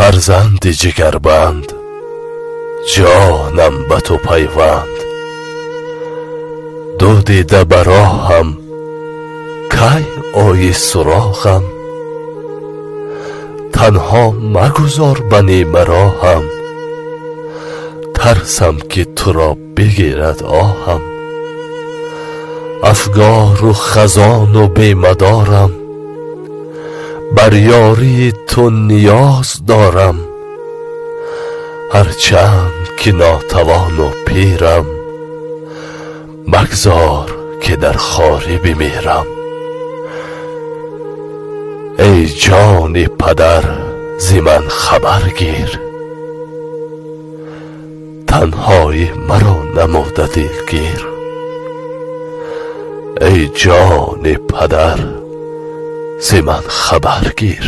Фарзанди ҷигарбанд, ҷонам ба ту пайванд. Ду дида ба роҳам, кай оӣ суроғам? Танҳо магузор ба нимароҳам, тарсам ки туро бигирад оҳам. Афгору хазону бемадорам, бар ёрии ту ниёз дорам. Ҳарчанд ки нотавону пирам, магзор ки дар хорӣ бимирам. Эй ҷони падар, зи ман хабар гир, танҳоӣ маро намуда дилгир. Эй ҷони падар, зи ман хабар гир.